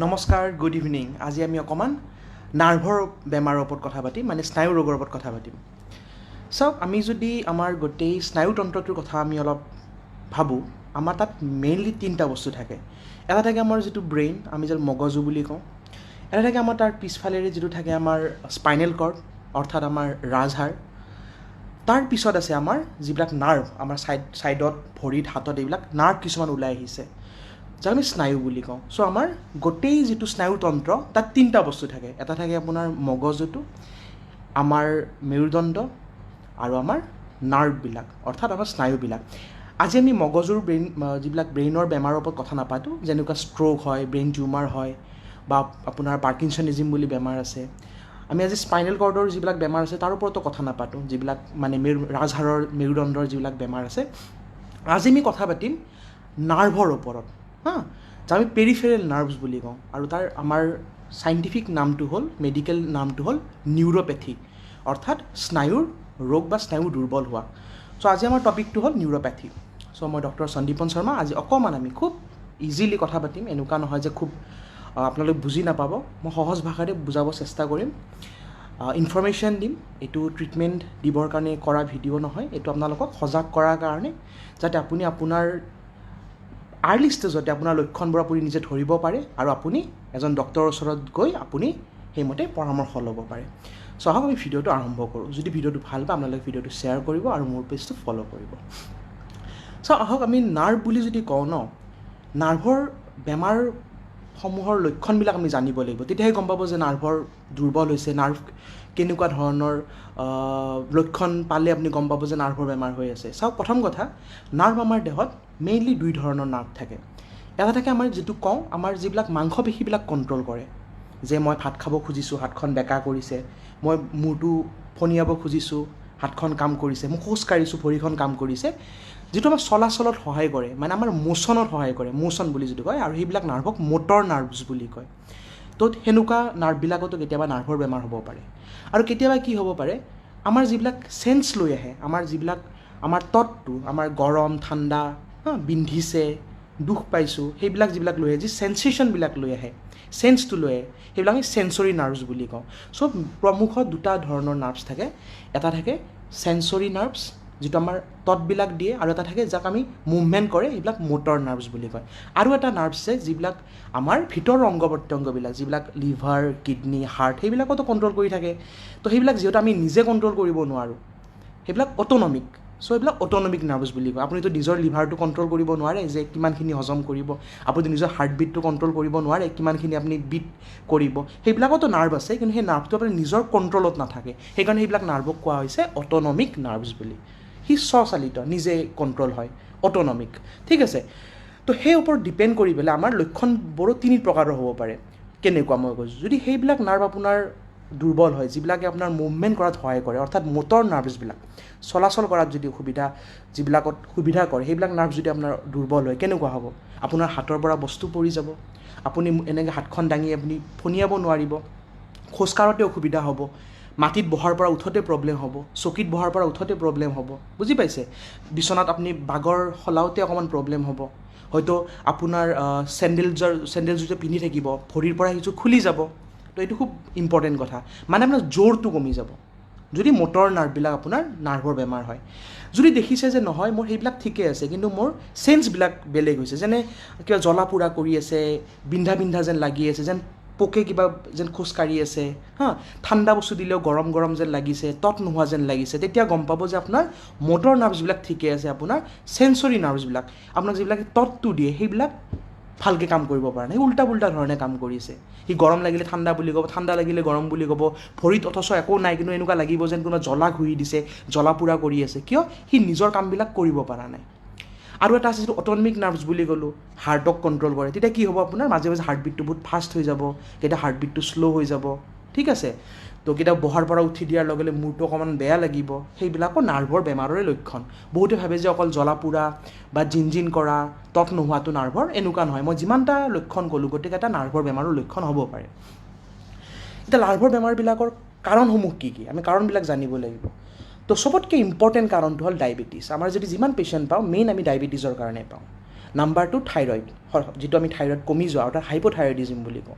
নমস্কাৰ, good evening. আজি আমি অকণমান নাৰ্ভৰ বেমাৰৰ ওপৰত কথা পাতিম, মানে স্নায়ু ৰোগৰ ওপৰত কথা পাতিম। চাওক, আমি যদি আমাৰ গোটেই স্নায়ুতন্ত্ৰটোৰ কথা আমি অলপ ভাবোঁ, আমাৰ তাত মেইনলি তিনিটা বস্তু থাকে। এটা থাকে আমাৰ যিটো ব্ৰেইন, আমি যিটো মগজু বুলি কওঁ। এটা থাকে আমাৰ তাৰ পিছফালেৰে যিটো থাকে আমাৰ স্পাইনেল কৰ্ড, অৰ্থাৎ আমাৰ ৰাজহাড়। তাৰ পিছত আছে আমাৰ যিবিলাক নাৰ্ভ, আমাৰ ছাইডত ভৰিত, হাতত এইবিলাক নাৰ্ভ কিছুমান ওলাই আহিছে, যাক আমি স্নায়ু বুলি কওঁ। চ' আমাৰ গোটেই যিটো স্নায়ুতন্ত্ৰ, তাত তিনিটা বস্তু থাকে। এটা থাকে আপোনাৰ মগজুটো, আমাৰ মেৰুদণ্ড আৰু আমাৰ নাৰ্ভবিলাক, অৰ্থাৎ আমাৰ স্নায়ুবিলাক। আজি আমি মগজুৰ ব্ৰেইন, যিবিলাক ব্ৰেইনৰ বেমাৰৰ ওপৰত কথা নাপাতোঁ, যেনেকুৱা ষ্ট্ৰ'ক হয়, ব্ৰেইন টিউমাৰ হয়, বা আপোনাৰ পাৰ্কিনছনিজিম বুলি বেমাৰ আছে। আমি আজি স্পাইনেল কৰ্ডৰ যিবিলাক বেমাৰ আছে তাৰ ওপৰতো কথা নাপাতোঁ, যিবিলাক মানে ৰাজহাড়ৰ মেৰুদণ্ডৰ যিবিলাক বেমাৰ আছে। আজি আমি কথা পাতিম নাৰ্ভৰ ওপৰত, হা, যাক আমি পেৰিফেৰেল নাৰ্ভছ বুলি কওঁ। আৰু তাৰ আমাৰ চাইণ্টিফিক নামটো হ'ল, মেডিকেল নামটো হ'ল নিউৰ'পেথি, অৰ্থাৎ স্নায়ুৰ ৰোগ বা স্নায়ু দুৰ্বল হোৱা। চ' আজি আমাৰ টপিকটো হ'ল নিউৰ'পেথি। চ' মই ডক্টৰ সন্দীপন শৰ্মা। আজি অকণমান আমি খুব ইজিলি কথা পাতিম, এনেকুৱা নহয় যে খুব আপোনালোক বুজি নাপাব। মই সহজ ভাষাৰে বুজাব চেষ্টা কৰিম, ইনফৰ্মেশ্যন দিম। এইটো ট্ৰিটমেণ্ট দিবৰ কাৰণে কৰা ভিডিঅ' নহয়, এইটো আপোনালোকক সজাগ কৰাৰ কাৰণে, যাতে আপুনি আপোনাৰ আৰ্লি ষ্টেজতে আপোনাৰ লক্ষণবোৰ আপুনি নিজে ধৰিব পাৰে আৰু আপুনি এজন ডক্টৰৰ ওচৰত গৈ আপুনি সেইমতে পৰামৰ্শ ল'ব পাৰে। চ' আহক আমি ভিডিঅ'টো আৰম্ভ কৰোঁ। যদি ভিডিঅ'টো ভাল পায়, আপোনালোকে ভিডিঅ'টো শ্বেয়াৰ কৰিব আৰু মোৰ পেজটো ফ'ল' কৰিব। চ' আহক, আমি নাৰ্ভ বুলি যদি কওঁ ন, নাৰ্ভৰ বেমাৰসমূহৰ লক্ষণবিলাক আমি জানিব লাগিব, তেতিয়াহে গম পাব যে নাৰ্ভৰ দুৰ্বল হৈছে। নাৰ্ভ কেনেকুৱা ধৰণৰ লক্ষণ পালে আপুনি গম পাব যে নাৰ্ভৰ বেমাৰ হৈ আছে? চাওক, প্ৰথম কথা, নাৰ্ভ আমাৰ দেহত মেইনলি দুই ধৰণৰ নাৰ্ভ থাকে। এটা থাকে আমাৰ যিটো কওঁ, আমাৰ যিবিলাক মাংসপেশীবিলাক কণ্ট্ৰল কৰে, যে মই ভাত খাব খুজিছোঁ, হাতখন বেকা কৰিছে, মই মূৰটো ফণিয়াব খুজিছোঁ, হাতখন কাম কৰিছে, মই খোজ কাঢ়িছোঁ, ভৰিখন কাম কৰিছে, যিটো আমাৰ চলাচলত সহায় কৰে, মানে আমাৰ মোচনত সহায় কৰে, মোচন বুলি যিটো কয়। আৰু সেইবিলাক নাৰ্ভক মটৰ নাৰ্ভছ বুলি কয়। তো সেনেকুৱা নাৰ্ভবিলাকতো কেতিয়াবা নাৰ্ভৰ বেমাৰ হ'ব পাৰে। আৰু কেতিয়াবা কি হ'ব পাৰে, আমাৰ যিবিলাক চেন্স লৈ আহে, আমাৰ যিবিলাক আমাৰ ততটো, আমাৰ গৰম ঠাণ্ডা, হা, বিন্ধিছে, দুখ পাইছোঁ, সেইবিলাক যিবিলাক লৈ আহে, যি চেনচেশ্যনবিলাক লৈ আহে, চেন্সটো লৈ আহে, সেইবিলাক আমি চেঞ্চৰী নাৰ্ভছ বুলি কওঁ। চ' প্ৰমুখ দুটা ধৰণৰ নাৰ্ভছ থাকে। এটা থাকে চেঞ্চৰী নাৰ্ভছ, যিটো আমাৰ ততবিলাক দিয়ে, আৰু এটা থাকে যাক আমি মুভমেণ্ট কৰে, সেইবিলাক মটৰ নাৰ্ভছ বুলি কয়। আৰু এটা নাৰ্ভছ আছে যিবিলাক আমাৰ ভিতৰৰ অংগ প্ৰত্যংগবিলাক, যিবিলাক লিভাৰ, কিডনী, হাৰ্ট, সেইবিলাকতো কণ্ট্ৰল কৰি থাকে। তো সেইবিলাক যিহেতু আমি নিজে কণ্ট্ৰল কৰিব নোৱাৰোঁ, সেইবিলাক অট'নমিক। চ' এইবিলাক অট'নমিক নাৰ্ভছ বুলি কয়। আপুনিতো নিজৰ লিভাৰটো কণ্ট্ৰল কৰিব নোৱাৰে যে কিমানখিনি হজম কৰিব, আপুনিতো নিজৰ হাৰ্টবিটটো কণ্ট্ৰল কৰিব নোৱাৰে কিমানখিনি আপুনি বিট কৰিব। সেইবিলাকতো নাৰ্ভ আছে, কিন্তু সেই নাৰ্ভটো আপুনি নিজৰ কণ্ট্ৰলত নাথাকে। সেইকাৰণে সেইবিলাক নাৰ্ভক কোৱা হৈছে অট'নমিক নাৰ্ভছ বুলি। সি স্বচালিত, নিজে কণ্ট্ৰল হয়, অট'নমিক। ঠিক আছে। তো সেই ওপৰত ডিপেণ্ড কৰি পেলাই আমাৰ লক্ষণবোৰো তিনি প্ৰকাৰৰ হ'ব পাৰে। কেনেকুৱা মই কৈছোঁ, যদি সেইবিলাক নাৰ্ভ আপোনাৰ দুৰ্বল হয়, যিবিলাকে আপোনাৰ মুভমেণ্ট কৰাত সহায় কৰে, অৰ্থাৎ মটৰ নাৰ্ভছবিলাক, চলাচল কৰাত যদি অসুবিধা, যিবিলাকত সুবিধা কৰে, সেইবিলাক নাৰ্ভ যদি আপোনাৰ দুৰ্বল হয়, কেনেকুৱা হ'ব? আপোনাৰ হাতৰ পৰা বস্তু পৰি যাব, আপুনি এনেকৈ হাতখন দাঙি আপুনি ফণিয়াব নোৱাৰিব, খোজকাঢ়োতে অসুবিধা হ'ব, মাটিত বহাৰ পৰা উঠোতে প্ৰব্লেম হ'ব, চকীত বহাৰ পৰা উঠোতে প্ৰব্লেম হ'ব, বুজি পাইছে? বিচনাত আপুনি বাগৰ সলাওঁতে অকণমান প্ৰব্লেম হ'ব, হয়তো আপোনাৰ চেণ্ডেলযোৰ পিন্ধি থাকিব, ভৰিৰ পৰা সেইযোৰ খুলি যাব। তো এইটো খুব ইম্পৰ্টেণ্ট কথা, মানে আপোনাৰ জোৰটো কমি যাব যদি মটৰ নাৰ্ভবিলাক আপোনাৰ নাৰ্ভৰ বেমাৰ হয়। যদি দেখিছে যে নহয়, মোৰ সেইবিলাক ঠিকে আছে, কিন্তু মোৰ চেন্সবিলাক বেলেগ হৈছে, যেনে কিবা জ্বলা পোৰা কৰি আছে, বিন্ধা বিন্ধা যেন লাগি আছে, যেন পোকে কিবা যেন খোজকাঢ়ি আছে, হা, ঠাণ্ডা বস্তু দিলেও গৰম গৰম যেন লাগিছে, তত নোহোৱা যেন লাগিছে, তেতিয়া গম পাব যে আপোনাৰ মটৰ নাৰ্ভছবিলাক ঠিকে আছে, আপোনাৰ চেঞ্চৰী নাৰ্ভছবিলাক, আপোনাক যিবিলাকে ততটো দিয়ে, সেইবিলাক ভালকৈ কাম কৰিব পৰা নাই, উল্টা পুল্টা ধৰণে কাম কৰিছে। সি গৰম লাগিলে ঠাণ্ডা বুলি ক'ব, ঠাণ্ডা লাগিলে গৰম বুলি ক'ব, ভৰিত অথচ একো নাই, কিন্তু এনেকুৱা লাগিব যেন কোনোবা জ্বলা ঘঁহি দিছে, জ্বলা পোৰা কৰি আছে। কিয়? সি নিজৰ কামবিলাক কৰিব পৰা নাই। আৰু এটা আছে যিটো অট'নমিক নাৰ্ভছ বুলি ক'লোঁ, হাৰ্টক কণ্ট্ৰল কৰে। তেতিয়া কি হ'ব? আপোনাৰ মাজে মাজে হাৰ্টবিটটো বহুত ফাষ্ট হৈ যাব, কেতিয়া হাৰ্টবিটটো শ্ল' হৈ যাব। ঠিক আছে। তো কেতিয়াবা বহাৰ পৰা উঠি দিয়াৰ লগে লগে মূৰটো অকণমান বেয়া লাগিব, সেইবিলাকো নাৰ্ভৰ বেমাৰৰে লক্ষণ। বহুতে ভাবে যে অকল জ্বলা পোৰা বা জিন জিন কৰা, তত নোহোৱাটো নাৰ্ভৰ, এনেকুৱা নহয়। মই যিমানটা লক্ষণ ক'লোঁ, গোটেইকেইটা নাৰ্ভৰ বেমাৰৰ লক্ষণ হ'ব পাৰে। এতিয়া নাৰ্ভৰ বেমাৰবিলাকৰ কাৰণসমূহ কি কি, আমি কাৰণবিলাক জানিব লাগিব। তো চবতকৈ ইম্পৰ্টেণ্ট কাৰণটো হ'ল ডায়েবেটিছ। আমাৰ যদি যিমান পেচেণ্ট পাওঁ, মেইন আমি ডায়েবেটিছৰ কাৰণে পাওঁ। নাম্বাৰ 2 থাইৰইড, যিটো আমি থাইৰইড কমি যোৱা অৰ্থাৎ হাইপ'থাইৰয়ডিজিম বুলি কওঁ।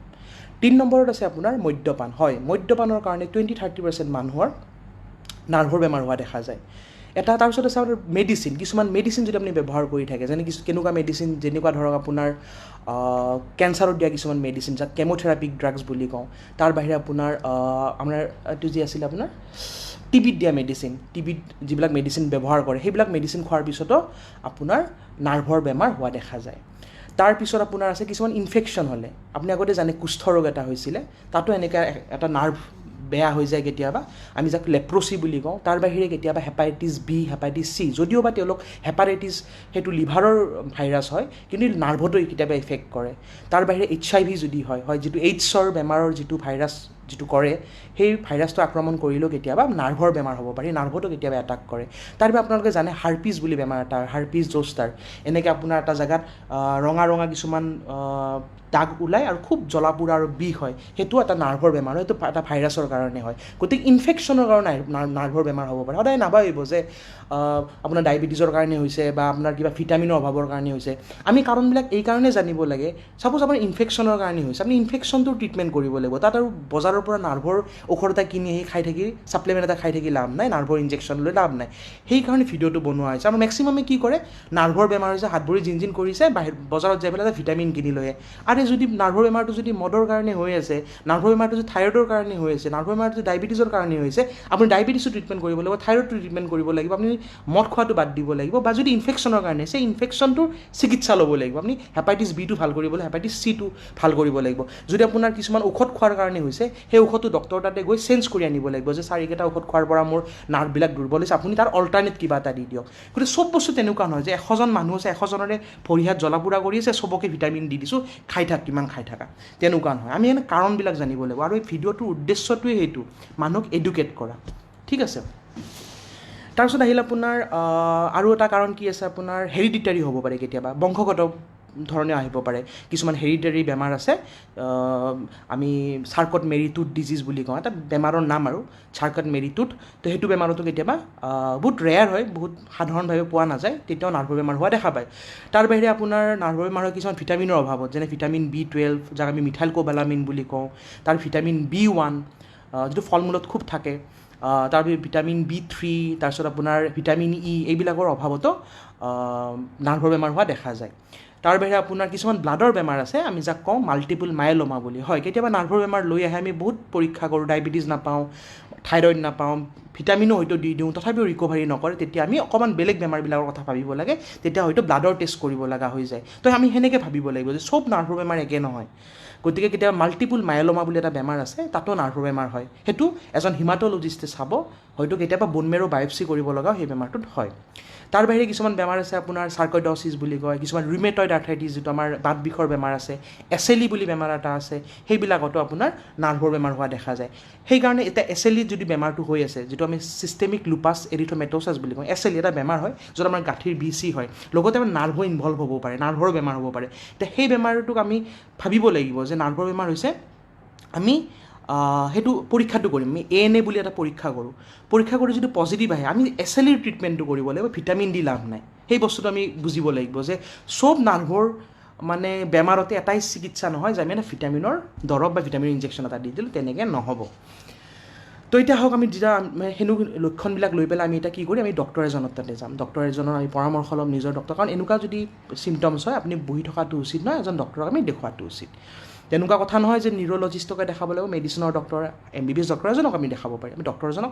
3 নম্বৰত আছে আপোনাৰ মদ্যপান। হয়, মদ্যপানৰ কাৰণে 20-30% মানুহৰ নাৰ্ভৰ বেমাৰ হোৱা দেখা যায়। এটা তাৰপিছত আছে আপোনাৰ মেডিচিন, কিছুমান মেডিচিন যদি আপুনি ব্যৱহাৰ কৰি থাকে, যেনে কিছু কেনেকুৱা মেডিচিন, যেনেকুৱা ধৰক আপোনাৰ কেঞ্চাৰত দিয়া কিছুমান মেডিচিন, যাক কেম'থেৰাপিক ড্ৰাগছ বুলি কওঁ। তাৰ বাহিৰে আপোনাৰ আপোনাৰ এইটো যি আছিলে আপোনাৰ টিবিত দিয়া মেডিচিন, টিবিত যিবিলাক মেডিচিন ব্যৱহাৰ কৰে সেইবিলাক মেডিচিন খোৱাৰ পিছতো আপোনাৰ নাৰ্ভৰ বেমাৰ হোৱা দেখা যায়। তাৰপিছত আপোনাৰ আছে কিছুমান ইনফেকশ্যন হ'লে, আপুনি আগতে জানে কুষ্ঠ ৰোগ এটা হৈছিলে, তাতো এনেকুৱা এটা নাৰ্ভ বেয়া হৈ যায় কেতিয়াবা, আমি যাক লেপ্ৰচি বুলি কওঁ। তাৰ বাহিৰে কেতিয়াবা হেপাটাইটিছ বি, হেপাটাইটিছ চি, যদিও বা তেওঁলোক হেপাটাইটিছ সেইটো লিভাৰৰ ভাইৰাছ হয়, কিন্তু নাৰ্ভতো কেতিয়াবা এফেক্ট কৰে। তাৰ বাহিৰে HIV যদি হয়, যিটো এইডছৰ বেমাৰৰ যিটো ভাইৰাছ যিটো কৰে, সেই ভাইৰাছটো আক্ৰমণ কৰিলেও কেতিয়াবা নাৰ্ভৰ বেমাৰ হ'ব পাৰে, নাৰ্ভতো কেতিয়াবা এটাক কৰে। তাৰ বাবে আপোনালোকে জানে হাৰ্পিছ বুলি বেমাৰ এটা, হাৰ্পিছ জ'ষ্টাৰ, এনেকৈ আপোনাৰ এটা জেগাত ৰঙা ৰঙা কিছুমান দাগ ওলায় আৰু খুব জ্বলা পোৰা আৰু বিষ হয়, সেইটো এটা নাৰ্ভৰ বেমাৰ হয়, সেইটো এটা ভাইৰাছৰ কাৰণে হয়। গতিকে ইনফেকশ্যনৰ কাৰণে নাৰ্ভৰ বেমাৰ হ'ব পাৰে। সদায় নাভাবিব যে আপোনাৰ ডায়েবেটিছৰ কাৰণে হৈছে বা আপোনাৰ কিবা ভিটামিনৰ অভাৱৰ কাৰণে হৈছে। আমি কাৰণবিলাক এইকাৰণে জানিব লাগে, ছাপ'জ আপোনাৰ ইনফেকশ্যনৰ কাৰণে হৈছে, আপুনি ইনফেকশ্যনটোৰ ট্ৰিটমেণ্ট কৰিব লাগিব। তাত আৰু বজাৰৰ পৰা নাৰ্ভৰ ঔষধ এটা কিনি আহি খাই থাকি, ছাপ্লিমেণ্ট এটা খাই থাকি লাভ নাই, নাৰ্ভৰ ইনজেকশ্যন লৈ লাভ নাই। সেইকাৰণে ভিডিঅ'টো বনোৱা হৈছে। আৰু মেক্সিমামে কি কৰে, নাৰ্ভৰ বেমাৰ হৈছে, হাত ভৰি জিন জিন কৰিছে, বাহিৰ বজাৰত যাই পেলাই এটা ভিটামিন কিনি লৈ আহে। আৰে যদি নাৰ্ভৰ বেমাৰটো যদি মদৰ কাৰণে হৈ আছে, নাৰ্ভৰ বেমাৰটো যদি থাইৰয়ডৰ কাৰণে হৈ আছে, নাৰ্ভৰ বেমাৰটো যদি ডায়েবেটিছৰ কাৰণে হৈছে, আপুনি ডায়েবেটিছো ট্ৰিটমেণ্ট কৰিব লাগিব, থাইৰয়ডটো ট্ৰিটমেণ্ট কৰিব লাগিব, আপুনি মদ খোৱাটো বাদ দিব লাগিব, বা যদি ইনফেকশ্যনৰ কাৰণে হৈছে, ইনফেকশ্যনটোৰ চিকিৎসা ল'ব লাগিব। আপুনি হেপাটাইটিছ বিটো ভাল কৰিব লাগিব, হেপাটাইটিছ চিটো ভাল কৰিব লাগিব। যদি আপোনাৰ কিছুমান ঔষধ খোৱাৰ কাৰণে হৈছে, সেই ঔষধটো ডক্টৰৰ তাতে গৈ চেঞ্জ কৰি আনিব লাগিব, যে চাৰিকেইটা ঔষধ খোৱাৰ পৰা মোৰ নাৰ্ভবিলাক দুৰ্বল হৈছে, আপুনি তাৰ অল্টাৰনেট কিবা এটা দি দিয়ক। গতিকে চব বস্তু তেনেকুৱা নহয় যে 100জন মানুহ আছে, 100জনৰে ভৰি হাত জ্বলা পোৰা কৰি আছে, চবকে ভিটামিন দি দিছোঁ, খাই থাক কিমান খাই থাকা, তেনেকুৱা নহয়। আমি এনে কাৰণবিলাক জানিব লাগিব। আৰু এই ভিডিঅ'টোৰ উদ্দেশ্যটোৱে সেইটো, মানুহক এডুকেট কৰা। ঠিক আছে। তাৰপিছত আহিল আপোনাৰ আৰু এটা কাৰণ কি আছে, আপোনাৰ হেৰিডিটাৰী হ'ব পাৰে, কেতিয়াবা বংশগত ধৰণে আহিব পাৰে। কিছুমান হেৰিডিটাৰী বেমাৰ আছে, আমি চাৰ্কট মেৰি টুথ ডিজিজ বুলি কওঁ, এটা বেমাৰৰ নাম আৰু চাৰ্কট মেৰি টুথ। তো সেইটো বেমাৰতো কেতিয়াবা বহুত ৰেয়াৰ হয়, বহুত সাধাৰণভাৱে পোৱা নাযায়, তেতিয়াও নাৰ্ভৰ বেমাৰ হোৱা দেখা পায়। তাৰ বাহিৰে আপোনাৰ নাৰ্ভৰ বেমাৰ হয় কিছুমান ভিটামিনৰ অভাৱত, যেনে ভিটামিন B12, যাক আমি মিথাইল কোবালামিন বুলি কওঁ, তাৰ ভিটামিন B1 যিটো ফল মূলত খুব থাকে, তাৰপিছত ভিটামিন B3, তাৰপিছত আপোনাৰ ভিটামিন ই, এইবিলাকৰ অভাৱতো নাৰ্ভৰ বেমাৰ হোৱা দেখা যায়। তাৰ বাহিৰে আপোনাৰ কিছুমান ব্লাডৰ বেমাৰ আছে, আমি যাক কওঁ মাল্টিপুল মায়েল'মা বুলি। হয়, কেতিয়াবা নাৰ্ভৰ বেমাৰ লৈ আহে, আমি বহুত পৰীক্ষা কৰোঁ, ডায়েবেটিছ নাপাওঁ, থাইৰইড নাপাওঁ, ভিটামিনো হয়তো দি দিওঁ, তথাপিও ৰিকভাৰী নকৰে, তেতিয়া আমি অকণমান বেলেগ বেমাৰবিলাকৰ কথা ভাবিব লাগে, তেতিয়া হয়তো ব্লাডৰ টেষ্ট কৰিব লগা হৈ যায়। তো আমি সেনেকৈ ভাবিব লাগিব যে চব নাৰ্ভৰ বেমাৰ একে নহয়। গতিকে কেতিয়াবা মাল্টিপুল মায়েল'মা বুলি এটা বেমাৰ আছে, তাতো নাৰ্ভৰ বেমাৰ হয়, সেইটো এজন হিমাট'লজিষ্টে চাব, হয়তো কেতিয়াবা ব'ন মেৰ' বায়'পচি কৰিব লগাও সেই বেমাৰটোত হয়। তাৰ বাহিৰে কিছুমান বেমাৰ আছে আপোনাৰ চাৰ্কইডচিছ বুলি কয়, কিছুমান ৰিউমেটইড আৰ্থ্ৰাইটিছ যিটো আমাৰ বাত বিষৰ বেমাৰ আছে, এছ এল ই বুলি বেমাৰ এটা আছে, সেইবিলাকতো আপোনাৰ নাৰ্ভৰ বেমাৰ হোৱা দেখা যায়। সেইকাৰণে এতিয়া এছ এল ইত যদি বেমাৰটো হৈ আছে, যিটো আমি চিষ্টেমিক লুপাছ এৰিথমেট'চাছ বুলি কওঁ, এছ এল ই এটা বেমাৰ হয় য'ত আমাৰ গাঁঠিৰ বিষ চি হয়, লগতে আমাৰ নাৰ্ভো ইনভল্ভ হ'ব পাৰে, নাৰ্ভৰ বেমাৰ হ'ব পাৰে। এতিয়া সেই বেমাৰটোক আমি ভাবিব লাগিব যে নাৰ্ভৰ বেমাৰ হৈছে, আমি সেইটো পৰীক্ষাটো কৰিম, আমি এ এন এ বুলি এটা পৰীক্ষা কৰোঁ। পৰীক্ষা কৰি যদি পজিটিভ আহে, আমি এছ এল ইৰ ট্ৰিটমেণ্টটো কৰিব লাগিব, ভিটামিন দি লাভ নাই। সেই বস্তুটো আমি বুজিব লাগিব যে চব নাৰ্ভৰ মানে বেমাৰতে এটাই চিকিৎসা নহয় যে আমি এটা ভিটামিনৰ দৰৱ বা ভিটামিনৰ ইনজেকশ্যন এটা দি দিলোঁ, তেনেকৈ নহ'ব। তো এতিয়া হওক, আমি যেতিয়া সেনেকুৱা লক্ষণবিলাক লৈ পেলাই আমি এতিয়া কি কৰিম, আমি ডক্টৰ এজনৰ তাতে যাম, ডক্টৰ এজনৰ আমি পৰামৰ্শ ল'ম, নিজৰ ডক্টৰ। কাৰণ এনেকুৱা যদি চিমটমছ হয়, আপুনি বহি থকাটো উচিত নহয়, এজন ডক্টৰক আমি দেখুৱাটো উচিত। তেনেকুৱা কথা নহয় যে নিউৰ'লজিষ্টকে দেখাব লাগিব, মেডিচিনৰ ডক্টৰ, MBBS doctor এজনক আমি দেখাব পাৰিম। আমি ডক্টৰ এজনক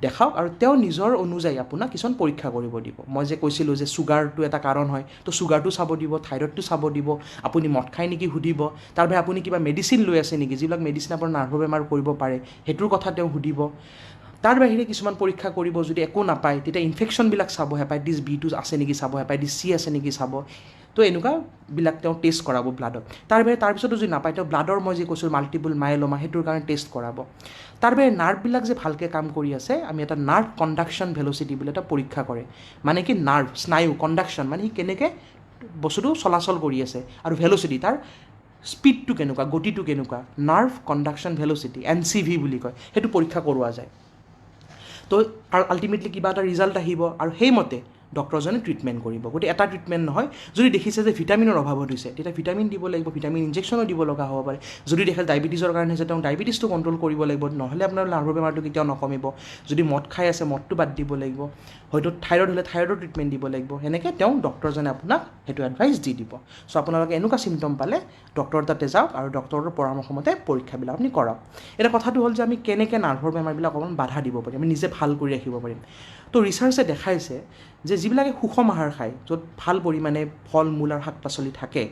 দেখাওক আৰু তেওঁ নিজৰ অনুযায়ী আপোনাক কিছুমান পৰীক্ষা কৰিব দিব। মই যে কৈছিলোঁ যে চুগাৰটো এটা কাৰণ হয়, তো চুগাৰটো চাব দিব, থাইৰইডটো চাব দিব, আপুনি মদ খায় নেকি সুধিব, তাৰ বাহিৰে আপুনি কিবা মেডিচিন লৈ আছে নেকি, যিবিলাক মেডিচিন আপোনাৰ নাৰ্ভৰ বেমাৰ কৰিব পাৰে সেইটোৰ কথা তেওঁ সুধিব। তাৰ বাহিৰে কিছুমান পৰীক্ষা কৰিব, যদি একো নাপায় তেতিয়া ইনফেকশ্যনবিলাক চাব, হেপাটাইটিছ বিটো আছে নেকি চাব, হেপাটাইটিছ চি আছে নেকি চাব। তো এনেকুৱাবিলাক তেওঁ টেষ্ট কৰাব ব্লাডত। তাৰ বাহিৰে তাৰপিছতো যদি নাপায়, তেওঁ ব্লাডৰ মই যে কৈছোঁ মাল্টিপুল মায়েল'মা, সেইটোৰ কাৰণে টেষ্ট কৰাব। তাৰ বাহিৰে নাৰ্ভবিলাক যে ভালকৈ কাম কৰি আছে, আমি এটা নাৰ্ভ কণ্ডাকশ্যন ভেলচিটি বুলি এটা পৰীক্ষা কৰে। মানে কি, নাৰ্ভ স্নায়ু কণ্ডাকশ্যন মানে সি কেনেকৈ বস্তুটো চলাচল কৰি আছে, আৰু ভেলচিটি তাৰ স্পীডটো কেনেকুৱা, গতিটো কেনেকুৱা, নাৰ্ভ কণ্ডাকশ্যন ভেলচিটি NCV বুলি কয়, সেইটো পৰীক্ষা কৰোৱা যায়। তো আল্টিমেটলি কিবা এটা ৰিজাল্ট আহিব আৰু সেইমতে ডক্টৰজনে ট্ৰিটমেণ্ট কৰিব। গতিকে এটা ট্ৰিটমেণ্ট নহয়, যদি দেখিছে যে ভিটামিনৰ অভাৱত হৈছে তেতিয়া ভিটামিন দিব লাগিব, ভিটামিন ইনজেকশ্যনো দিব লগা হ'ব পাৰে। যদি দেখে ডায়েবেটিছৰ কাৰণে হৈছে, তেওঁ ডায়েবেটিছটো কণ্ট্ৰল কৰিব লাগিব, নহ'লে আপোনাৰ নাৰ্ভৰ বেমাৰটো কেতিয়াও নকমিব। যদি মদ খাই আছে মদটো বাদ দিব লাগিব, হয়তো থাইৰইড হ'লে থাইৰইডৰ ট্ৰিটমেণ্ট দিব লাগিব। সেনেকৈ তেওঁ ডক্টৰজনে আপোনাক সেইটো এডভাইচ দি দিব। চ' আপোনালোকে এনেকুৱা চিমটম পালে ডক্টৰৰ তাতে যাওক আৰু ডক্টৰৰ পৰামৰ্শ মতে পৰীক্ষাবিলাক আপুনি কৰক। এতিয়া কথাটো হ'ল যে আমি কেনেকৈ নাৰ্ভৰ বেমাৰবিলাক অকণমান বাধা দিব পাৰিম, আমি নিজে ভাল কৰি ৰাখিব পাৰিম। তো ৰিচাৰ্চে দেখাইছে যে যিবিলাকে সুষম আহাৰ খায়, য'ত ভাল পৰিমাণে ফল মূল আৰু শাক পাচলি থাকে,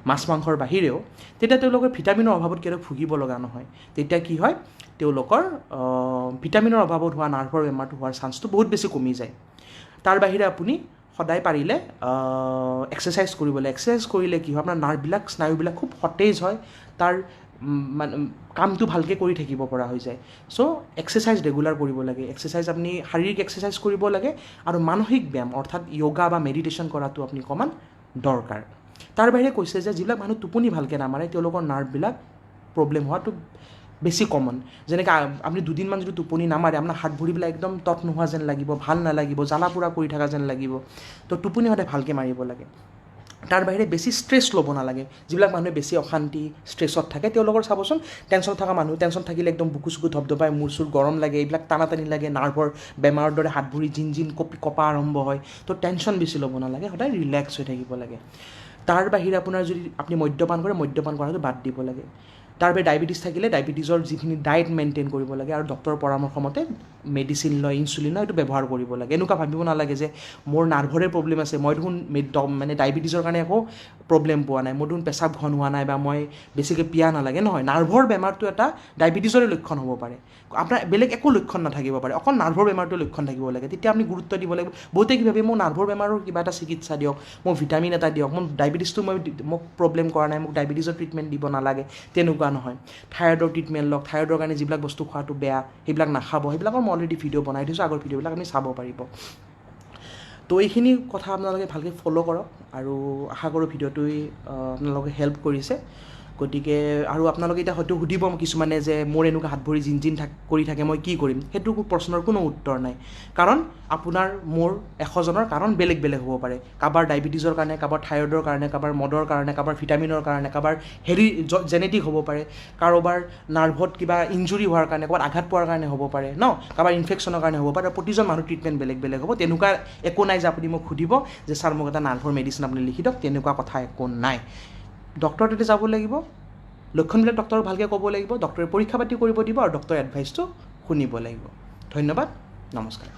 মাছ মাংসৰ বাহিৰেও, তেতিয়া তেওঁলোকৰ ভিটামিনৰ অভাৱত কেতিয়াও ভুগিব লগা নহয়। তেতিয়া কি হয়, তেওঁলোকৰ ভিটামিনৰ অভাৱত হোৱা নাৰ্ভৰ বেমাৰটো হোৱাৰ চান্সটো বহুত বেছি কমি যায়। তাৰ বাহিৰে আপুনি সদায় পাৰিলে এক্সাৰচাইজ কৰিব লাগে। এক্সাৰচাইজ কৰিলে কি হয়, আপোনাৰ নাৰ্ভবিলাক, স্নায়ুবিলাক খুব সতেজ হয়, তাৰ মানে কামটো ভালকৈ কৰি থাকিব পৰা হৈ যায়। চ' এক্সাৰচাইজ ৰেগুলাৰ কৰিব লাগে। এক্সাৰচাইজ আপুনি শাৰীৰিক এক্সাৰচাইজ কৰিব লাগে আৰু মানসিক ব্যায়াম অৰ্থাৎ য়োগা বা মেডিটেশ্যন কৰাটো আপুনি অকণমান দৰকাৰ। তাৰ বাহিৰে কৈছে যে যিবিলাক মানুহ টোপনি ভালকৈ নামাৰে তেওঁলোকৰ নাৰ্ভবিলাক প্ৰব্লেম হোৱাটো বেছি কমন। যেনেকৈ আপুনি দুদিনমান যদি টোপনি নামাৰে আপোনাৰ হাত ভৰিবিলাক একদম তত নোহোৱা যেন লাগিব, ভাল নালাগিব, জ্বালা পোৰা কৰি থকা যেন লাগিব। তো টোপনি সদায় ভালকৈ মাৰিব লাগে। তাৰ বাহিৰে বেছি ষ্ট্ৰেছ ল'ব নালাগে। যিবিলাক মানুহে বেছি অশান্তি ষ্ট্ৰেছত থাকে তেওঁলোকৰ চাবচোন, টেনশ্যন থকা মানুহ, টেনশ্যন থাকিলে একদম বুকু চুকু ধপধপাই, মূৰ চুৰ গৰম লাগে, এইবিলাক টানা টানি লাগে, নাৰ্ভৰ বেমাৰৰ দৰে হাত ভৰি জিন জিন কঁপি কঁপা আৰম্ভ হয়। তো টেনশ্যন বেছি ল'ব নালাগে, সদায় ৰিলেক্স হৈ থাকিব লাগে। তাৰ বাহিৰে আপোনাৰ যদি আপুনি মদ্যপান কৰে, মদ্যপান কৰাটো বাদ দিব লাগে। তাৰ বাহিৰে ডায়েবেটিছ থাকিলে ডায়েবেটিছৰ যিখিনি ডায়েট মেইনটেইন কৰিব লাগে আৰু ডক্টৰৰ পৰামৰ্শ মতে মেডিচিন লয়, ইনচুলিন লয়, এইটো ব্যৱহাৰ কৰিব লাগে। এনেকুৱা ভাবিব নালাগে যে মোৰ নাৰ্ভৰে প্ৰব্লেম আছে, মই দেখোন মানে ডায়েবেটিছৰ কাৰণে একো প্ৰব্লেম পোৱা নাই, মোৰ দেখোন পেচাব ঘন হোৱা নাই বা মই বেছিকৈ পিয়াহ নালাগে। নহয়, নাৰ্ভৰ বেমাৰটো এটা ডায়েবেটিছৰে লক্ষণ হ'ব পাৰে, আপোনাৰ বেলেগ একো লক্ষণ নাথাকিব পাৰে, অকল নাৰ্ভৰ বেমাৰটোৰ লক্ষণ থাকিব লাগে। তেতিয়া আপুনি গুৰুত্ব দিব লাগিব। বহুতে কি ভাবে, মোক নাৰ্ভৰ বেমাৰৰ কিবা এটা চিকিৎসা দিয়ক, মোক ভিটামিন এটা দিয়ক, মোৰ ডায়েবেটিছটো মোক প্ৰব্লেম কৰা নাই, মোক ডায়েবেটিছৰ ট্ৰিটমেণ্ট দিব নালাগে, তেনেকুৱা নহয়। থাইৰইডৰ ট্ৰিটমেণ্ট লওক, থাইৰইডৰ কাৰণে যিবিলাক বস্তু খোৱাটো বেয়া সেইবিলাক নাখাব, সেইবিলাকৰ মই অলৰেডি ভিডিঅ' বনাই থৈছোঁ, আগৰ ভিডিঅ'বিলাক আপুনি চাব পাৰিব। তো এইখিনি কথা আপোনালোকে ভালকৈ ফ'ল' কৰক আৰু আশা কৰোঁ ভিডিঅ'টোৱে আপোনালোকে হেল্প কৰিছে। গতিকে আৰু আপোনালোকে এতিয়া হয়তো সুধিব কিছুমানে যে মোৰ এনেকুৱা হাত ভৰি জিন জিন কৰি থাকে, মই কি কৰিম? সেইটো প্ৰশ্নৰ কোনো উত্তৰ নাই, কাৰণ আপোনাৰ মোৰ 100জনৰ কাৰণ বেলেগ বেলেগ হ'ব পাৰে। কাৰোবাৰ ডায়েবেটিছৰ কাৰণে, কাৰোবাৰ থাইৰইডৰ কাৰণে, কাৰোবাৰ মদৰ কাৰণে, কাৰোবাৰ ভিটামিনৰ কাৰণে, কাৰোবাৰ হেৰি জেনেটিক হ'ব পাৰে, কাৰোবাৰ নাৰ্ভত কিবা ইঞ্জুৰি হোৱাৰ কাৰণে, ক'ৰবাত আঘাত পোৱাৰ কাৰণে হ'ব পাৰে ন, কাৰোবাৰ ইনফেকশ্যনৰ কাৰণে হ'ব পাৰে। প্ৰতিজন মানুহ ট্ৰিটমেণ্ট বেলেগ বেলেগ হ'ব। তেনেকুৱা একো নাই যে আপুনি মোক সুধিব যে ছাৰ মোক এটা নাৰ্ভৰ মেডিচিন আপুনি লিখি দিয়ক, তেনেকুৱা কথা একো নাই। ডক্টৰৰ তাতে যাব লাগিব, লক্ষণবিলাক ডক্টৰক ভালকৈ ক'ব লাগিব, ডক্টৰে পৰীক্ষা পাতি কৰিব দিব আৰু ডক্টৰৰ এডভাইচটো শুনিব লাগিব। ধন্যবাদ, নমস্কাৰ।